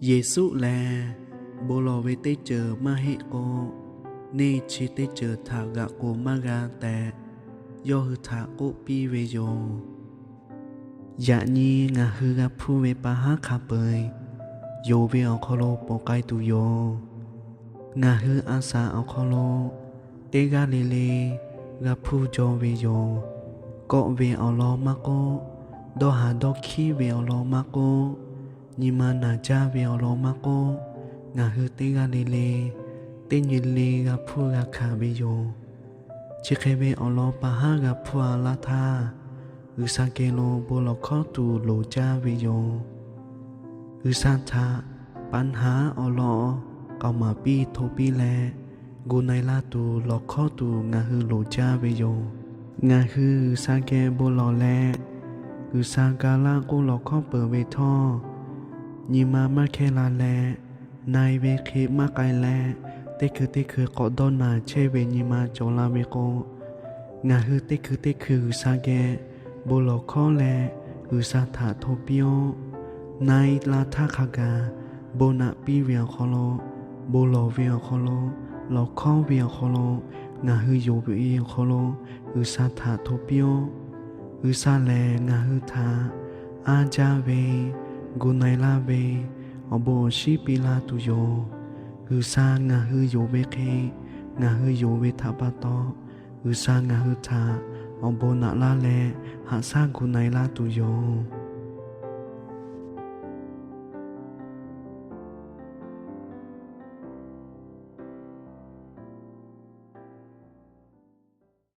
Yeˍsuˆ lehˬ, bon lawˬ ve teˇ ceuˬ maˇ heˆ k'o, neˇ chi teˇ ceuˬ htaꞈ g'aꞈ k'oˍ maˇ g'a tehꞈ, yawˇ hui htaꞈ k'oˆ piˇ ve yoˬ. Yaꞈ nyi ngaˬ hui g'a hpuˇ ve pa haˉ hk'a peu-eˬ yonˍ ve awˬ hk'aw lo ponˬ k'ai tuˬ yoˬ. Ngaˬ hui a shaˍ awˬ hk'aw lo teˇ g'aˇ le le g'a hpuˇ jaw ve yoˬ. Kawˆ ve awˬ lawn maˇ k'oˆ, dawˇ haˍ dawˇ hkiˉ ve awˬ lawn maˇ k'oˆ, nyi ma naˬ jaˇ ve awˬ lawn maˇ k'oˆ, ngaˬ hui teˇ g'aˇ le le teˇ nyi le g'a hpuˇ g'a hkanˍ ve yoˬ. Chi hk'e ve awˬ lawn pa haˉ g'a hpuˇ a laˇ htaˇ, G'uiˬsha geh lo bon lawˬ hkawˉ tuˬ loˍ jaˇ ve yoˬ. G'uiˬsha htaꞈ paˍ haˉ awˬ lawn k'aoˍ maˍ piˇ hto piˇ leh, gu na-e laˇ tuˬ lawˬ hkawˉ tuˬ ngaˬ hui loˍ jaˇ ve yoˬ. Ngaˬ hui G'uiˬsha geh bon lawˬ leh, G'uiˬsha ga laˇ k'oˆ lawˬ hkawˉ peuˬ ve htawˇ, nyi ma maˇ hkehˇ la leh, na-e ve hk'e maˇ k'ai leh, teˇ hkui teˇ hkui k'awꞈ dawˇ naˬ chehˇ ve nyi ma cawˬ la ve k'o, ngaˬ hui teˇ hkui teˇ hkui G'uiˬsha geh bon lawˬ hkawˉ leh G'uiˬsha htaꞈ hto piˇ-oˆ. Na-e la htaˇ hk'a gaˬ bon naꞈ piˇ ve awˬ hk'aw lo, bon lawˬ ve awˬ hk'aw lo, lawˬ hkawˉ ve awˬ hk'aw lo, ngaˬ hui yonˍ ve awˬ hk'aw lo G'uiˬsha htaꞈ hto piˇ-oˆ. G'uiˬsha lehˬ ngaˬ hui htaꞈ aˉ jaˇ ve, gu na-e laˇ ve awˬ bon awˬ shinˉ piˇ laˇ tuˬ yoˬ. G'uiˬsha ngaˬ hui yonˍ ve hk'e, ngaˬ hui yonˍ ve htaꞈ pa taw, G'uiˬsha ngaˬ hui htaꞈ awˬ bon naꞈ laˇ leh haꞈ shaˉ gu na-e laˇ tuˬ yoˬ.